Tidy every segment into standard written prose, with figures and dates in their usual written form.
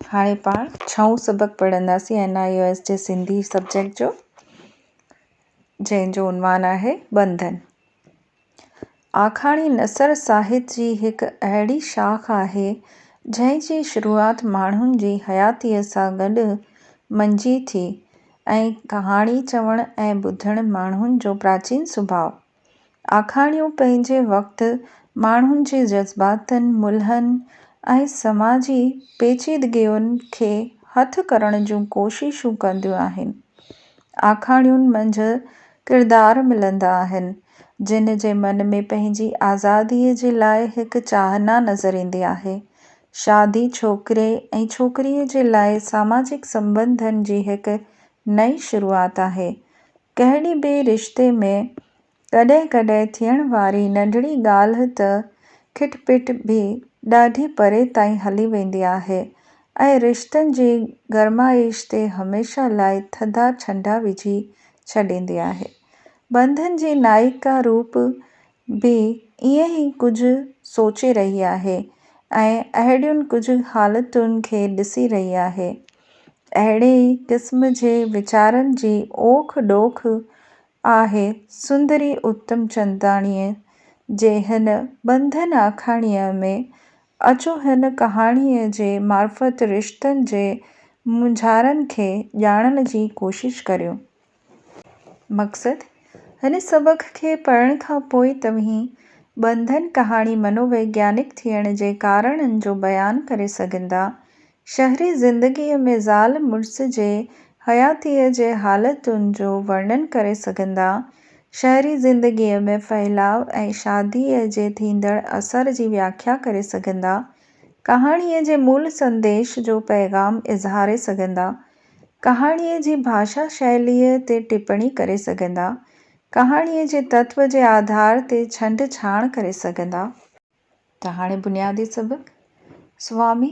هاڻي پاڻ ڇهون سبق پڙهنداسين اين I O S جي سنڌي سبجيڪٽ جو جنهن جو عنوان آهي ٻنڌن. آکاڻي نثر ساهت جي هڪ اهڙي شاخ آهي جنهن جي شروعات ماڻهن جي حياتيء سان گڏ مڃجي ٿي ۽ ڪهاڻي چوڻ ۽ ٻڌڻ ماڻهن جو پراچين سڀاء آکاڻيون پنهنجي وقت ماڻهن جي جذباتن، ملهن ۽ سماجي پيچيدگين کي هٿ ڪرڻ جون ڪوششون ڪنديون آهن. آکاڻين منجهه ڪردار ملندا آهن، جن جي من ۾ پنهنجي آزاديء جي لاء هڪ چاهنا نظر ايندي آهي. شادي ڇوڪري ۽ ڇوڪريء جي لاء ساماجڪ سنٻنڌن جي هڪ نئين شروعات آهي. ڪهڙي به رشتي ۾ ڪڏهن ڪڏهن ٿيڻ واري ننڍڙي ڳالهه ته کٽ پٽ به ڏاڍي پري تائين هلي ويندي آهي ۽ رشتن جي گرمائش تي هميشه لاء ٿڌا ڇنڊا وجهي ڇڏيندي آهي. ٻنڌن جي نائڪا روپ به ائين ئي ڪجهه سوچي رهي آهي ۽ اهڙين ڪجهه حالتن کي ڏسي رهي آهي. اهڙي ئي قسم جي ويچارن جي اوک ڊوک آهي سندري اتمچنداڻيء جي هن ٻنڌن آکاڻيء ۾. اچو هن ڪهاڻيء جي معرفت رشتن جي مونجهارن کي ڄاڻڻ جي ڪوشش ڪريون. مقصد، هن سبق کي پڙهڻ کان پوء توهين ٻنڌن ڪهاڻي منوويگيانڪ ٿيڻ جي ڪارڻن جو بيان ڪري سگهندا، شهري زندگيء ۾ زال مڙس جي حياتيء جي حالتن جو ورڻن ڪري سگهندا، شهري زندگيء ۾ ڦهلاء ۽ شاديء جي ٿيندڙ اثر جي وياکيا ڪري سگهندا، ڪهاڻيء جي مول سنديش جو پيغام اظهاري سگهندا، ڪهاڻيء جي ڀاشا شئليء تي ٽپڻي ڪري سگهندا. ڪهاڻيء جي تتو جي آڌار تي ڇنڊ ڇاڻ ڪري سگهندا. ته هاڻي بنيادي سبق، سوامي،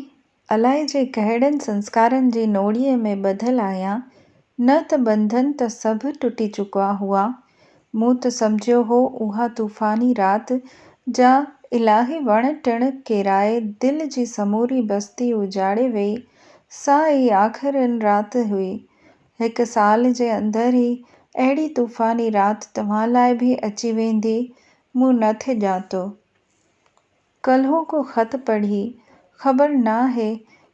الائي جي ڪهڙن سنسڪارن جي نوڙيء ۾ ٻڌل آهيان، نه ته ٻنڌن ته سڀ ٽٽي چڪا هئا. مون ته سمجهيو هو اها طوفاني رات، جا الاهي وڻ ٽڻ ڪيرائي دل جي سموري بستي اجاڙي ويئي، سا ئي آخرين رات هئي. هڪ سال جي اندر ئي اهڙي طوفاني رات توهان لاء به اچي ويندي، مون نه ٿي ڄاتو. ڪلهوڪو خط پڙهي، خبر ناهي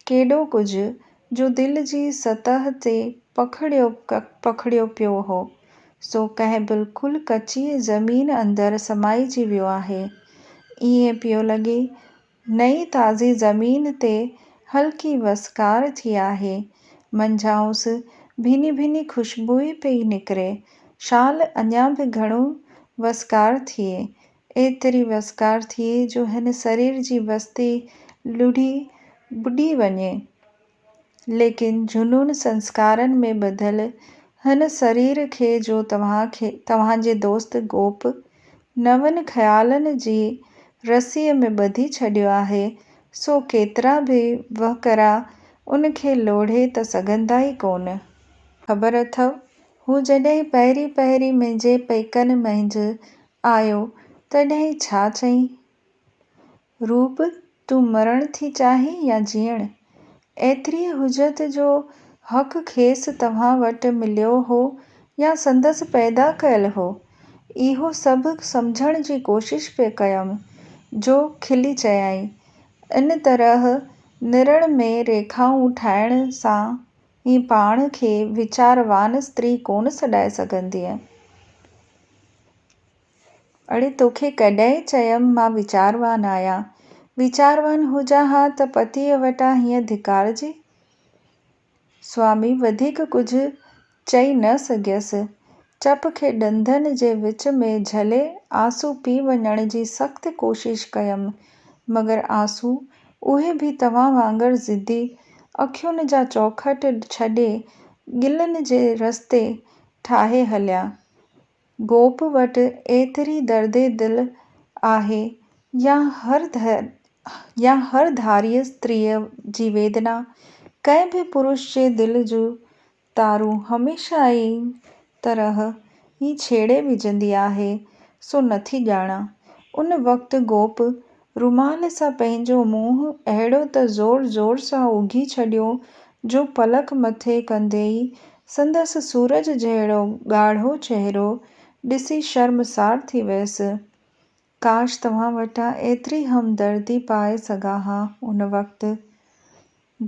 ڪيڏو ڪجهه جو دل جي سطح تي پکڙيو پکڙيو پيو هو، سو ڪنهن بلڪل ڪچيء زمين اندر سمائجي ويو آهي. ائين پيو لڳي نئين تازي زمين تي هلڪي وسڪار ٿي آهي. منجهائنس ڀيني ڀيني خوشبوء پئي نڪري. شال اڃا به گهڻو وسڪار ٿئي. ايتري وسڪار ٿئي جو هن سرير جي بستي لڙهي ٻڏي وڃي. ليڪن جنون سنسڪارن ۾ ٻڌل هن سرير کي جو توهان کي توهان جي دوست گوپ نون خيالن جي رسيء ۾ ٻڌي ڇڏيو آهي، سو ڪيترا به وهڪرا ان کي لوڙهي ته سگهندا ئي ڪونه. خبر اٿئو، هو جڏهن پهرين پهرين منهنجي پيڪن منجهه آيو، تڏهن ڇا چيائين؟ روپ، تون مرڻ ٿي چاهين يا جيئڻ؟ ايتريء حجت جو حق کيس توهان وٽ مليو هو يا سندس پيدا ڪيل هو؟ اهو سڀ سمجهڻ جي ڪوشش پئي ڪيم، جو کلي چيائين، ان طرح نرڙ ۾ ريکائون ٺاهڻ سان ئي پاڻ کي ويچاروان استري ڪونه سڏائي سگهندينء. اڙي توکي ڪڏهن چيم مان ويچاروان آهيان. ويچاروان هجان ها ته پتيء وٽان هيئن ڌڪارجي؟ سوامي وڌيڪ ڪجهه چئي نه سگهيس. چپ کي ڏندن جي وچ ۾ جهلي آنسو پي وڃڻ جي سخت ڪوشش ڪيم، مگر آنسو، اهي به توهان وانگر ضدي، اکين جا چوکٽ ڇڏي ڳلن جي رستي ٺاهي هليا. گوپ وٽ ايتري درد دل آهي يا هر يا هر ڌاريء استريء جي ويدنا ڪنهن به پرش جي دل جون تارون هميشه ان طرح ئي ڇيڙي وجهندي آهي، سو نٿي ڄاڻان. ان وقت گوپ رومال سان پنهنجو منهن اهڙو ته زور زور سان اگهي ڇڏيو جو پلڪ مٿي ڪندي ئي سندس سورج جهڙو ڳاڙهو چهرو ڏسي شرمسار ٿي ويس. ڪاش توهان وٽان ايتري همدردي پائي سگهان ها ان وقت.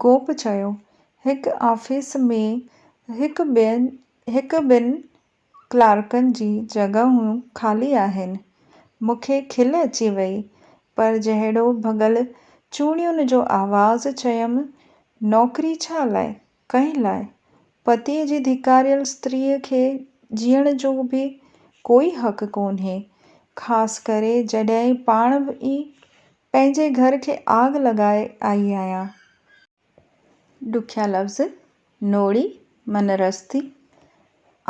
گوپ چيو، هڪ آفيس ۾ هڪ هڪ ٻن ڪلارڪن جي جڳهيون خالي آهن. مون کي کل اچي وئي، پر جهڙو ڀڳل چوڙين جو آواز چيم، نوڪري ڇا لاء؟ ڪنهن لاء؟ پتيء جي ڌڪاريل استريء کي جيئڻ جو به ڪوئي حق ڪونهي، خاص ڪري جڏهن پاڻ ئي پنهنجي گهر کي آگ لڳائي آئي آهيان. ڏکيا لفظ، نوڙي، من رستي،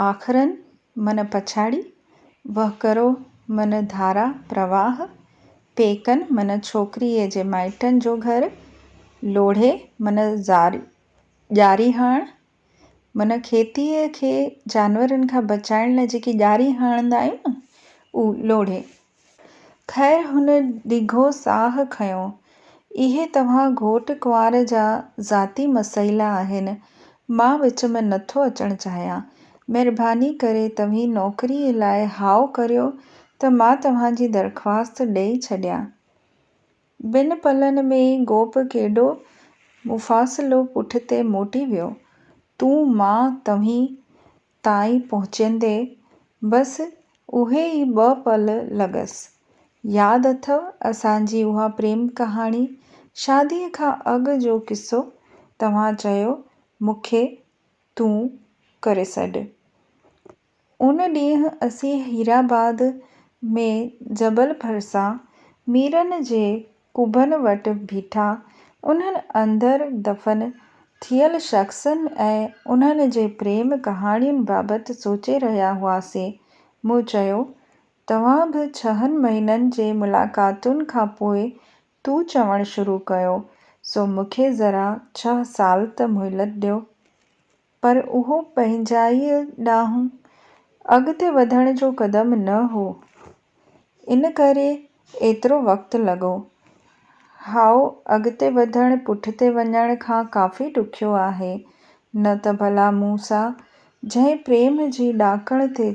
آخرن، من پڇاڙي، وهڪرو، من ڌارا، پرواهه، پيڪن، من ڇوڪريء جي مائٽن جو گهر، لوڙهي، من ڄاري هڻڻ، من کيتيء کي جانورن کان بچائڻ لاء جيڪي ڄاري هڻندا آهيون نه، اهو لوڙهي. خير هن ڊگهو ساهه کنيو. اهي توهان گهوٽ ڪنوار جا ذاتي مسئلا آهن، مان وچ ۾ نٿو اچڻ چاهيان. مهرباني ڪري توهين نوڪريء لاء هائو ڪريو ته مان توهان جي درخواست ڏئي ڇڏيان. ٻن پلن ۾ ئي گوپ ڪيڏو مفاصلو پٺتي موٽي ويو. تون، مان، توهين تائين پهچندي بس اهي ئي ٻه پل لڳس. ياد اٿئو اسان جي اها پريم ڪهاڻي، شاديء کان اڳ جو قصو، توهان چيو مون کي تون ڪري سڏ. ان ڏينهن اسين هيرآباد ۾ جبل ڀرسان ميرن جي قبن وٽ بيٺا انهن اندر دفن ٿيل شخصن ۽ انهن جي پريم ڪهاڻين بابت سوچي رهيا هئاسين. مون چيو، توهان به ڇهن مهينن جي ملاقاتن کان پوء تون چوڻ شروع ڪيو، سو مون کي ذرا ڇهه سال ته مهلت ڏيو. پر اهو پنهنجائيء ڏانهن اڳتي وڌڻ جو قدم نه هو، ان ڪري ايترو وقت لڳو. هائو، اڳتي وڌڻ پٺتي وڃڻ کان ڪافي ڏکيو آهي، نه ته ڀلا مون سان جنهن پريم جي ڏاڪڻ تي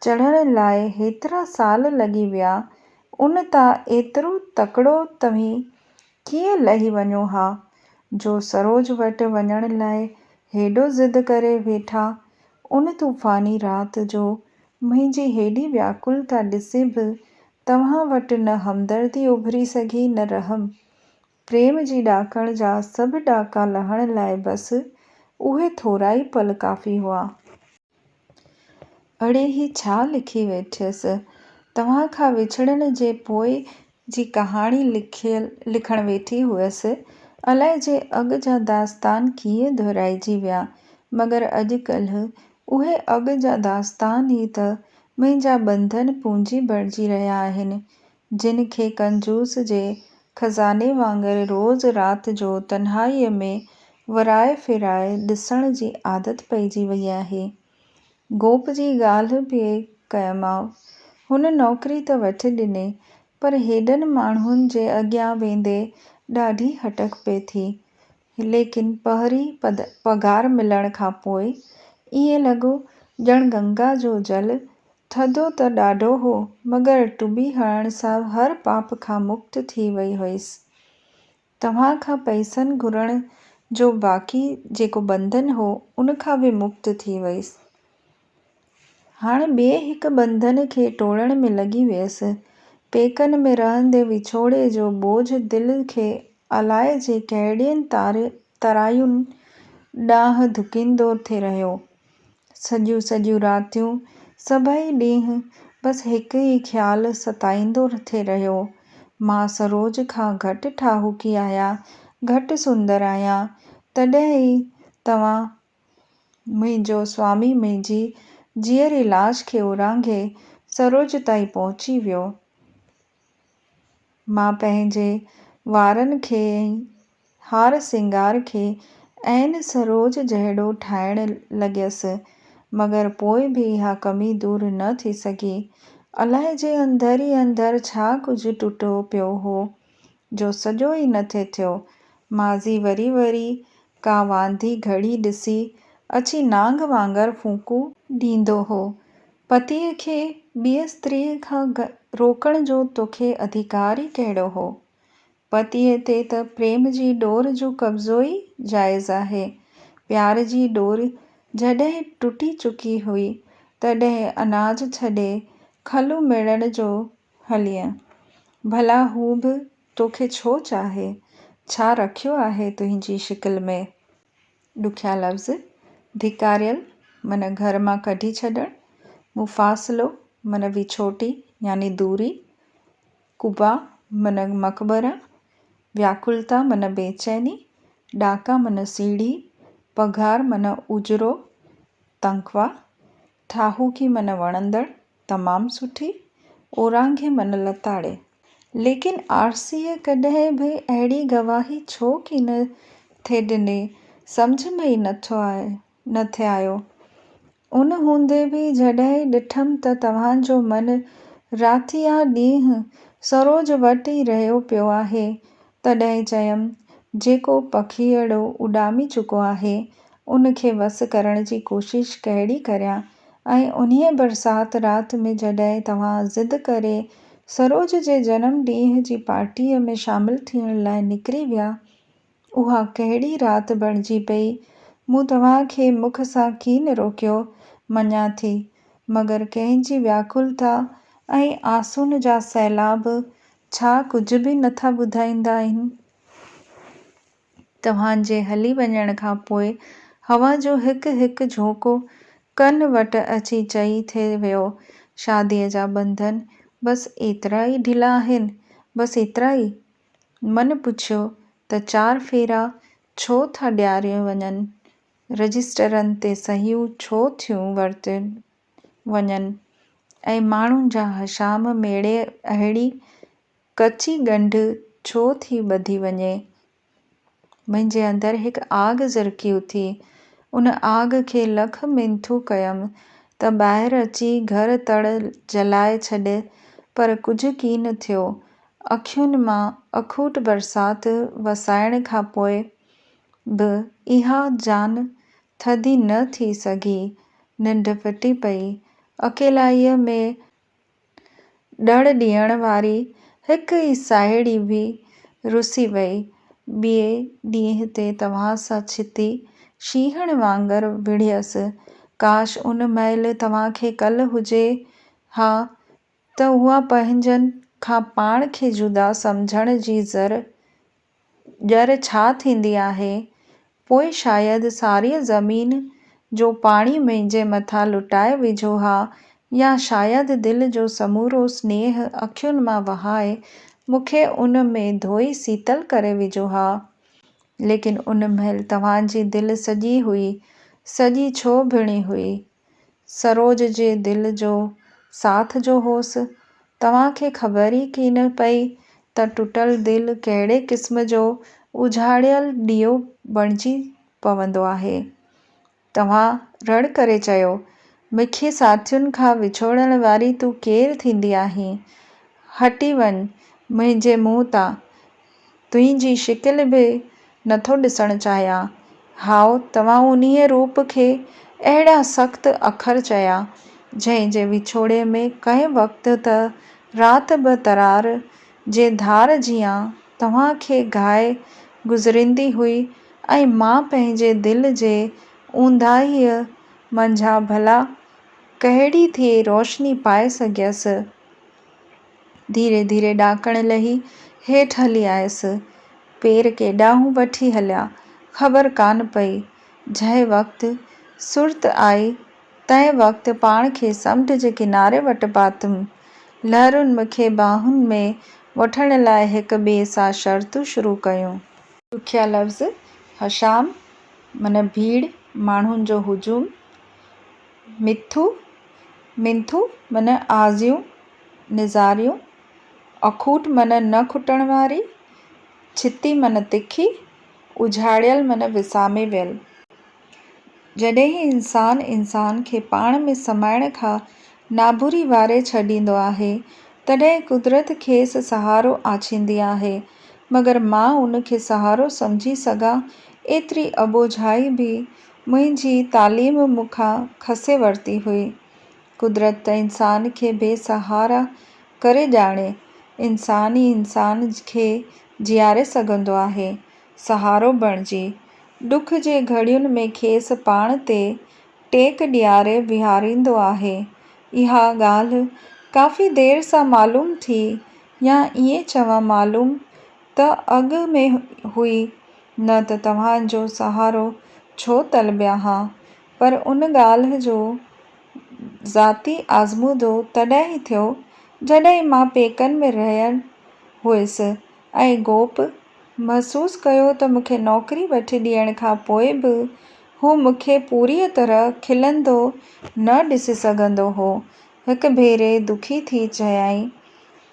چڙهڻ لاء هيترا سال لڳي ويا، ان تان ايترو تڪڙو توهين ڪيئن لهي وڃو ها، جو سروج وٽ وڃڻ لاء هيڏو ضد ڪري ويٺا. ان طوفاني رات جو منهنجي هيڏي وياڪلتا ڏسي به توهان وٽ نه همدردي اڀري سگهي نه رحم. پريم جي ڏاڪڻ جا سڀ ڏاڪا لهڻ لاء بس اهي ٿورائي پل ڪافي هئا. اڙي هي ڇا لکي ويٺيس. توهان کان وڇڙڻ جي پوء جي ڪهاڻي لکڻ ويٺي هيس. الائجي اڳ جا داستان ڪيئن دهرائجي ويا. مگر اڄڪلهه اهي اڳ جا داستان ئي ته منهنجا ٻنڌن پونجي بڻجي رهيا آهن. جن کي ڪنجوس جي خزاني وانگر روز رات جو تنهائيء ۾ ورائي ڦيرائي ڏسڻ جي عادت پئجي وئي آهي. گوپ جي ڳالهه پئي ڪيمانء. هن نوڪري ته وٺي ڏني، پر هيڏن ماڻهن جي اڳيان ويندي ڏاڍي هٽڪ پئي ٿي. ليڪن پهرين پگهار ملڻ کان پوء ائين لڳو ڄڻ گنگا جو جل ٿڌو ته ڏاڍو هو، مگر ٽٻي هڻڻ سان هر پاپ کان مڪت ٿي وئي هيس. توهان کان پئسن گهرڻ جو باقي جيڪو ٻنڌن هو، ان کان به مڪت ٿي ويس. هاڻ ٻئي هڪ ٻنڌن کي ٽوڙڻ ۾ لڳي ويس. پيڪن ۾ رهندي وڇوڙي جو ٻوجهه دل کي الائجي ڪهڙين تراين ڏانهن ڌڪيندو ٿي رهيو. سڄيون سڄيون راتيون، سڀئي ڏينهن بس هڪ ئي خيال ستائيندو ٿي رهيو. مان سروج کان گهٽ ٺاهوڪي آهيان، گهٽ سندر آهيان، تڏهن ئي توهان منهنجو سوامي منهنجي جيئري لاش کي اورانگهي سروج تائين پهچي ويو. مان پنهنجي وارن کي ۽ هار سينگار کي عين سروج جهڙو ٺاهڻ لڳيس، مگر پوء به اها ڪمي دور نه ٿي سگهي. الائجي اندر ئي اندر ڇا ڪجهه ٽٽو پيو هو. جو سڄو ئي نه ٿي ٿيو. ماضي وري وري ڪا واندي گهڙي ڏسي اچي نانگ وانگر ڦوڪون ڏيندو هو. پتيء کي ٻيء استريء کان روڪڻ جو توکي اڌيڪار ئي ڪهڙو هو؟ پتيء تي ته پريم جي ڏور جو قبضو ئي جائز آهي. پيار جي ڏور جڏهن ٽٽي چڪي هئي، تڏهن اناج ڇڏي کلون ميڙڻ جو هلينء. ڀلا هو به توکي ڇو چاهي؟ ڇا رکيو آهي تنهنجي شڪل ۾؟ ڏکيا لفظ، ڌڪاريل معنيٰ گهر مان ڪڍي ڇڏڻ، مفاصلو معنيٰ وڇوٽي يعني دوري، قبا معنيٰ مقبرا، وياڪلتا معنيٰ بيچيني، ڏاڪا معنيٰ سيڙهي، پگهار معنيٰ اجرو، تنخواه، ٺاهوڪي معنيٰ وڻندڙ، تمام سٺي، اورانگهي معنيٰ لتاڙي. ليڪن آرسيء ڪڏهن به اهڙي گواهي ڇو ڪين ٿي ڏني، سمجهه ۾ ئي نه ٿي آيو. ان هوندي به جڏهن ڏٺم ته توهان جو من راتيان ڏينهن سروج وٽ ئي رهيو پيو آهي، تڏهن چيم، جيڪو پکيئڙو اڏامي چڪو آهي، ان کي وس ڪرڻ جي ڪوشش ڪهڙي ڪريان ۽ انهيء برسات رات ۾ جڏهن توهان ضد ڪري سروج جي جنم ڏينهن جي پارٽيء ۾ شامل ٿيڻ لاء نڪري ويا، اها ڪهڙي رات بڻجي پئي، مون توهان کي مک سان ڪين روڪيو، مڃان ٿي، مگر ڪنهن جي وياڪلتا ۽ آنسون جا سيلاب ڇا ڪجهه به نٿا ٻڌائيندا آهن؟ توهان جي هلي وڃڻ کان پوء هوا جو هڪ هڪ جهونڪو ڪن وٽ اچي چئي ٿي ويو، شاديء جا ٻنڌن بس ايترا ئي ڍلا آهن، بس ايترا ئي! من پڇيو ته چار ڦيرا ڇو ٿا ڏياريون وڃن، رجسٽرن تي صحيحون ڇو ٿيون ورتيون وڃن ۽ ماڻهن جا هشام ميڙي اهڙي ڪچي ڳنڍ ڇو ٿي ٻڌي وڃي؟ منهنجي اندر هڪ آگ زرڪي اٿي. ان آگ کي لک منٿون ڪيم ته ٻاهر اچي گهر تڙ جلائي ڇڏ پر ڪجهه ڪين ٿيو. اکين مان اکوٽ برسات وسائڻ کان پوء به اها جان ٿڌي نه ٿي سگهي. ننڊ ڦٽي پئي. اڪيلائيء ۾ ڏڙ ڏيڻ واري هڪ ئي ساهيڙي به رسي وئي. ٻئي ڏينهن تي توهان سان ڇتي شينهڻ وانگر وڙهيس. ڪاش ان مهل توهان کي ڪل هجي ها ته اها پنهنجن کان پاڻ کي جدا سمجهڻ جي ذر ڄر ڇا ٿيندي آهي، پوء شايد ساريء زمين جو پاڻي منهنجي مٿان لٽائي وجهو ها يا شايد دل جو سمورو سنيهه اکين مان وهائي مون کي ان ۾ ڌوئي سيتل ڪري وجهو ها. ليڪن ان مهل توهان جي دل سڄي هئي، سڄي ڇو ڀڻي هئي؟ سروج جي دل جو ساٿ جو هوس. توهان کي خبر ئي ڪين پئي ته ٽٽل دل ڪهڙي قسم جو اجهاڙيل ڏيئو بڻجي پوندو آهي. توهان رڙ ڪري چيو، مکي ساٿين کان وڇوڙڻ واري تون ڪير ٿيندي آهين؟ هٽي وڃ منهنجي منهن تان، تنهنجي شڪل به نٿو ڏسڻ چاهيان. هائو، توهان انهيء روپ کي اهڙا سخت اکر چيا، جنهن جي وڇوڙي ۾ ڪنهن وقت ته رات به ترار جي ڌار جيان توهان کي گهائي گذريندي هئي ۽ مان پنهنجي دل جي اونداهيء منجهان ڀلا ڪهڙي ٿي روشني پائي سگهيس. ڌيري ڌيري ڏاڪڻ لهي هيٺ هلي آيس. پير ڪيڏانهن وٺي هليا، خبر ڪانه پئي. جنهن وقت سرت آئي، تنهن وقت پاڻ کي سمنڊ جي ڪناري وٽ پاتم. لهرن مون کي ٻانهن ۾ وٺڻ لاء هڪ ٻئي سان شرطون شروع ڪيون. ڏکيا لفظ، هشام، معنيٰ ڀيڙ، ماڻهن جو هجوم، مٿو، منٿون معنيٰ آزيون، نظاريون، اکوٽ معنيٰ نه کٽڻ واري، ڇتي معنيٰ تکي، اجهاڙيل معنيٰ وسامي ويل. جڏهن انسان انسان کي پاڻ ۾ سمائڻ کان نابري واري ڇڏيندو آهي، تڏهن قدرت کيس سهارو آڇيندي آهي. مگر مان ان کي سهارو سمجهي سگهان ايتري اٻوجهائي به منهنجي تعليم مون کان کسي ورتي هئي. قدرت ته انسان کي بي سهارا ڪري ڄاڻي. انسان ئي انسان کي جياري سگهندو آهي، سهارو بڻجي، ڏک جي گهڙين ۾ کيس پاڻ تي ٽيڪ ڏياري ويهاريندو آهي. اها ڳالهه ڪافي دير سان معلوم ٿي يا ائين چوان معلوم ته اڳ ۾ هئي، نه ته توهان جو سهارو ڇو طلبيان ها، پر ان ڳالهه جو ذاتي آزمودو تڏهن ٿيو، جڏهن مان پيڪن ۾ رهيل هيس ۽ گوپ محسوس ڪيو ته مون کي نوڪري وٺي ڏيڻ کان پوء به هو مون کي پوريء طرح کلندو نه ڏسي سگهندو هو. هڪ ڀيري دکي ٿي چيائين،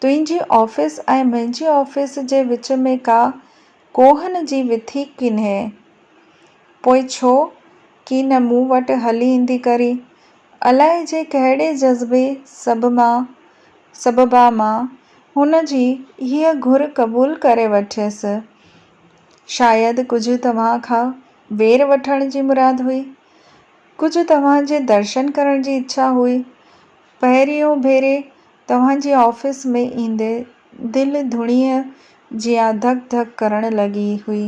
تنهنجي آفيس ۽ منهنجي آفيس جي وچ ۾ ڪا ڪوهن جي وٿي ڪينهي. پوء ڇو ڪي نه مون وٽ هلي ايندي ڪرين؟ الائجي ڪهڙي جذبي سببان مان هن جي هيء گهر قبول ڪري وٺيس. شايد ڪجهه توهان کان وير وٺڻ جي مراد هئي. ڪجهه توهان جي درشن ڪرڻ جي اڇا هئي. پهريون ڀيري توهان جي آفيس ۾ ايندي دل ڌڻيء جيان ڌڪ ڌڪ ڪرڻ لڳي هئي.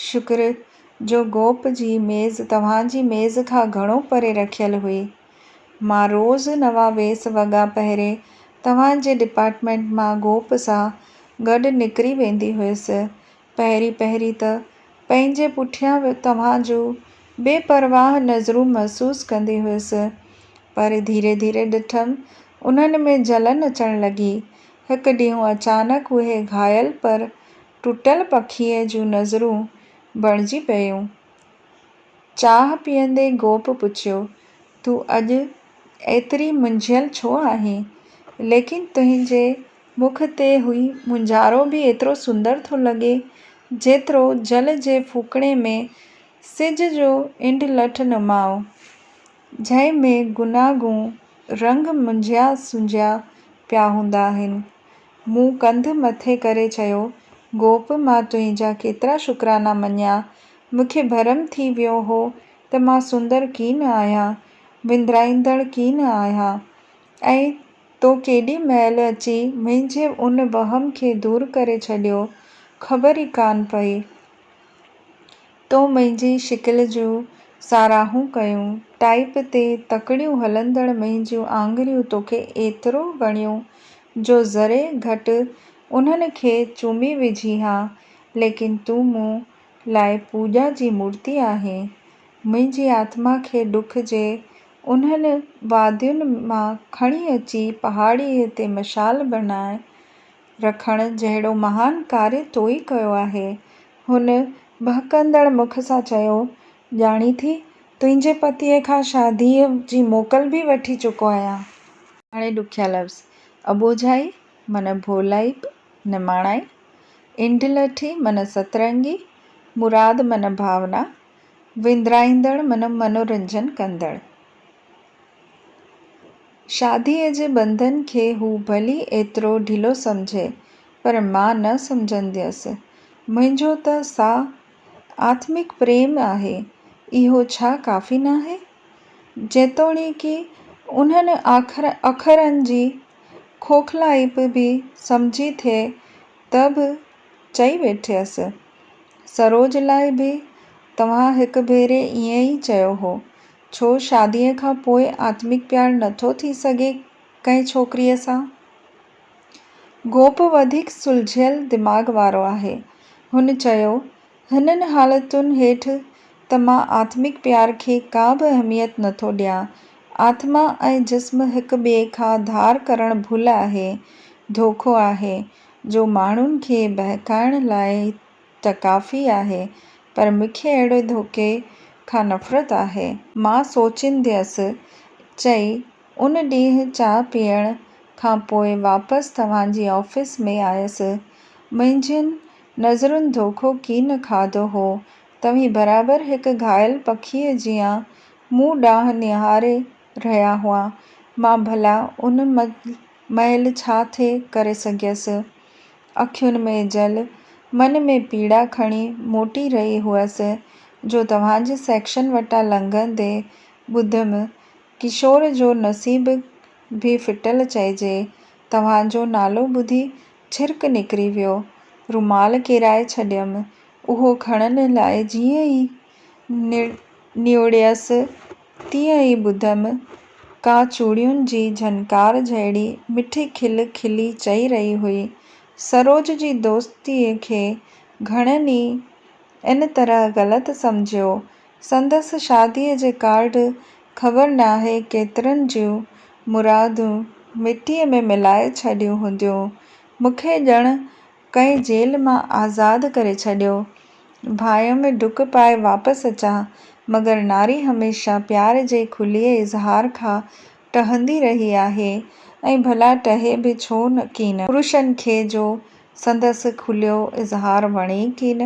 شڪر جو گوپ جي ميز توهان جي ميز کان گهڻو پري رکيل هئي. مان روز نوان ويس وڳا پهري توهان جي ڊپارٽمينٽ مان گوپ سان گڏ نڪري ويندي هيس. پهرين پهرين ته پنهنجي پٺيان توهان جون بي پرواهه نظرون محسوس ڪندي هيس. پر ڌيري ڌيري ڏٺم انهن ۾ جلن اچڻ لڳي. هڪ ڏينهن اچانڪ اهي گهايل پر ٽٽل پکيء جون نظرون بڻجي پيون. چانهه پيئندي گوپ پڇيو، تون اڄ ايتري منجهيل ڇو آهين؟ ليڪن تنهنجي مک تي هي مونجهارو به ايترو سندر ٿو لڳي، جيترو جل جي ڦوڪڻي ۾ سج جو انڊلٺ نماء، جنهن ۾ گوناگون رنگ منجهيا سنجهيا پيا هوندا آهن. مون ڪنڌ مٿي ڪري چيو، گوپ، مان تنهنجا ڪيترا شڪرانا مڃيان، مون کي ڀرم ٿي ويو هو ته مان سندر ڪين آهيان، وندرائيندڙ ڪين آهيان ۽ تو ڪيڏي مهل اچي منهنجي ان وهم کي دور ڪري ڇڏيو، خبر ئي ڪانه پئي. تو منهنجي شڪل جون ساراهون ڪيون، ٽائيپ تي تڪڙيون هلندڙ منهنجيون آڱريون توکي ايترو وڻيون جو ذري گهٽ انهن کي چمي وجهين ها، ليڪن تون مون لاء پوڄا جي مورتي آهين. منهنجي آتما کي ڏک جي انهن وادين مان کڻي اچي پهاڙيء تي مشعال بڻائي رکڻ جهڙو مهان ڪاريه تو ئي ڪيو آهي. هن ٻهڪندڙ مک سان چيو، ڄاڻين ٿي، تنهنجي پتيء کان شاديء جي موڪل به وٺي چڪو آهيان. هاڻي ڏکيا لفظ، اٻوجهائي، من ڀولائپ، نماڻائي، انڊلٺي من سترنگي، مراد من ڀاونا، وندرائيندڙ من منورنجن ڪندڙ. شاديء جي ٻنڌن کي هو ڀلي ايترو ڍلو سمجهي، پر مان نه سمجهنديس. منهنجو ته ساهه آتمڪ پريم آهي، اهو ڇا ڪافي ناهي؟ جيتوڻيڪ انهن اکرن جي کوکلائپ به سمجهي ٿئي ته به چئي ويٺيس. سروج لاء به توهان هڪ ڀيري ائين ئي چيو هو. ڇو شاديء کان پوء آتمڪ پيار نٿو ٿي سگهي ڪنهن ڇوڪريء سان؟ گوپ وڌيڪ سلجهيل دماغ وارو آهي. هن چيو، هنن حالتن هيٺ ته مان آتمڪ پيار کي ڪا به اهميت نٿو ڏيان. آتما ۽ جسم هڪ ٻئي کان ڌار ڪرڻ ڀل آهي، ڌوڪو آهي، جو ماڻهن کي بهڪائڻ لاء ته ڪافي آهي، پر مون کي اهڙي ڌوڪي کان نفرت آهي. مان سوچينديس، چئي، ان ڏينهن چانهه پيئڻ کان پوء واپس توهان جي آفيس ۾ آيس. منهنجين نظرن ڌوڪو ڪين کاڌو هو. توهين برابر هڪ گهايل پکيء جيان مون ڏانهن نهاري رهيا هئا. مان ڀلا ان مهل ڇا ٿي ڪري سگهيس؟ اکين ۾ جل، من ۾ پيڙا کڻي موٽي رهي هئس جو توهان جي سيڪشن وٽان لنگهندي ٻڌم، ڪشور جو نصيب به ڦٽل چئجي. توهان جو نالو ٻڌي ڇرڪ نڪري ويو. رومال ڪيرائي ڇڏيم. اهو کڻڻ لاء جيئن ئي نوڙيس، تيئن ئي ٻڌم، ڪا چوڙين جي جهنڪار جهڙي مٺي کل کلي چئي رهي هئي، سروج جي دوستيء کي گهڻن ئي ان طرح غلط سمجهيو. سندس شاديء جي ڪارڊ خبر ناهي ڪيترن جون مرادون مٽيء ۾ ملائي ڇڏيون هونديون. مون کي ڄڻ ڪنهن جيل مان آزاد ڪري ڇڏيو. ڀانئيم ڊڪ پائي واپس اچان، مگر ناري هميشه پيار جي کليي اظهار کان ٽهندي رهي آهي ۽ ڀلا ٽهي به ڇو ڪين؟ پرشن کي جو سندس کليو اظهار وڻي ئي ڪين.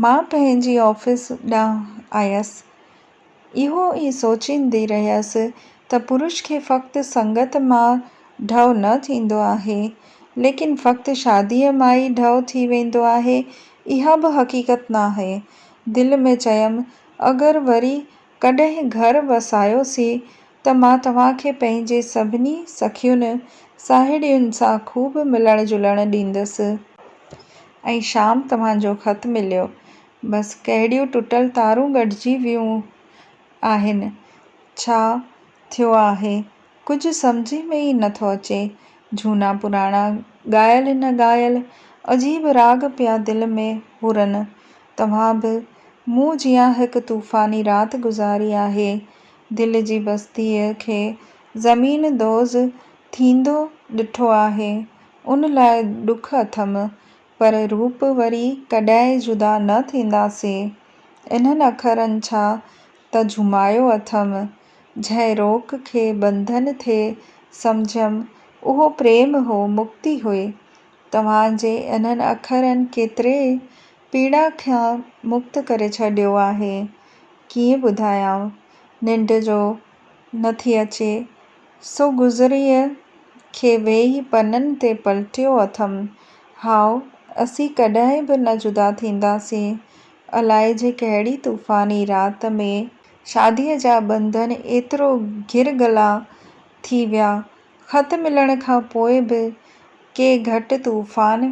مان پنهنجي آفيس ڏانهن آيس. اهو ئي سوچيندي رهيس ته پرش کي فقط سنگت مان ڍؤ نه ٿيندو آهي، ليڪن فقط شاديء مان ئي ڍؤ ٿي ويندو آهي، اها به حقيقت ناهي. دل ۾ چيم، اگر وري ڪڏهن گهر وسايوسين ته مان توهان کي پنهنجي سڀني سکين ساهيڙين سان خوب ملڻ جلڻ ڏيندس. ۽ شام توهان جو خط مليو. بس ڪهڙيون ٽٽل تارون ڳنڍجي ويون آهن. ڇا ٿيو آهي؟ ڪجهه سمجهه ۾ ئي نه ٿو اچي. جهونا پراڻا ڳايل نه ڳايل عجيب راڳ پيا دل ۾ هرن. توهان به مون جيان هڪ طوفاني رات گذاري آهي. دل جي بستيء کي زمين دوز ٿيندو ڏٺو آهي، ان لاء ڏک اٿم، پر روپ وري ڪڏهن جدا نه ٿينداسين. انهن اکرن ڇا ته جهومايو اٿم. جنهن روڪ کي ٻنڌن ٿي سمجهيم، اهو پريم هو، مڪتي هئي. توهان جي انهن اکرن ڪيتري پيڙا کان مڪت ڪري ڇڏيو آهي، ڪيئن ٻڌايانء؟ ننڊ جو نٿي اچي، سو گذريء کي ويهي پنن تي پلٽيو اٿم. هائو، اسين ڪڏهن به نه جدا ٿينداسين. الائجي ڪهڙي طوفاني رات ۾. شاديء جا ٻنڌن ايترو گهرگلا ٿي ويا. خط ملڻ کان پوء به ڪي گهٽ طوفان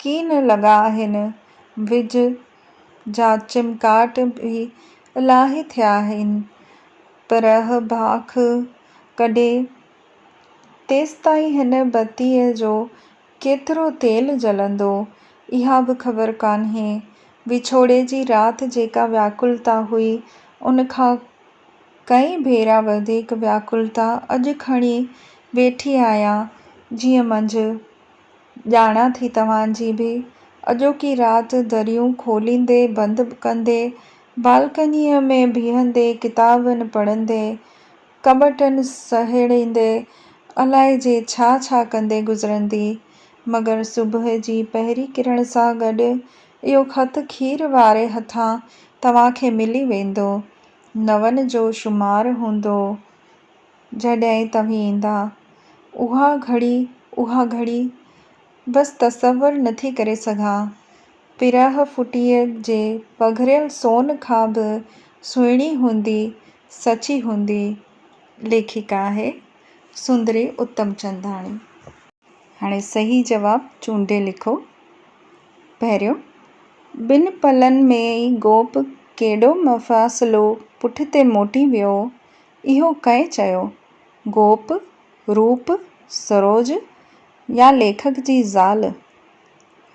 ڪين لڳا آهن. وڄ جا چمڪاٽ به الاهي ٿيا آهن. پرهه باک ڪڍي تيستائين هن بتيء جو ڪيترو تيل جلندو، اها به خبر ڪانهي. وڇوڙي جي رات جيڪا وياڪلتا هئي، ان کان ڪئين ڀيرا وڌيڪ وياڪلتا اڄ کڻي ويٺي آهيان، جيئن منجهه. ڄاڻان ٿي توهان جي به اڄوڪي رات دريون کوليندي بند ڪندي، بالڪنيء ۾ بيهندي ڪتابن پڙهندي، ڪٻٽن سهيڙيندي، الائجي ڇا ڇا ڪندي گذرندي. مگر صبح جي پهرين ڪرڻ سان گڏ اهو خط کير واري هٿان توهان کي ملي ويندو. نون جو شمار هوندو. جڏهن توهين ايندا. اها گهڙي، اها گهڙي، بس تصور نٿي ڪري سگهان. پرهه ڦٽيء جي پگهريل سون کان به سهڻي هوندي، سچي هوندي. ليکڪا آهي سندري اتمچنداڻي. هاڻي صحيح جواب چونڊي لکو. پهريون، ٻن پلن ۾ ئي گوپ ڪيڏو مفاصلو پٺتي موٽي ويو، اهو ڪنهن چيو؟ گوپ، روپ، سروج يا ليکڪ جي زال؟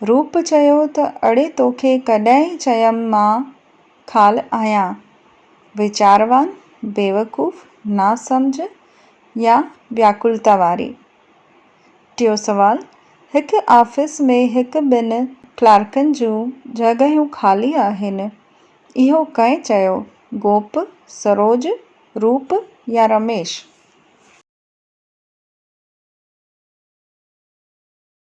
روپ چيو ته اڙي توکي ڪڏهن چيم مان خال آهيان، ويچاروان، بيوقوف، ناسمجهه يا وياڪلتا واري؟ ٽيون سوال، هڪ آفيس ۾ هڪ ٻن ڪلارڪن جون جڳهيون خالي آهن، اهو ڪنهن چيو؟ گوپ، سروج، روپ يا رميش؟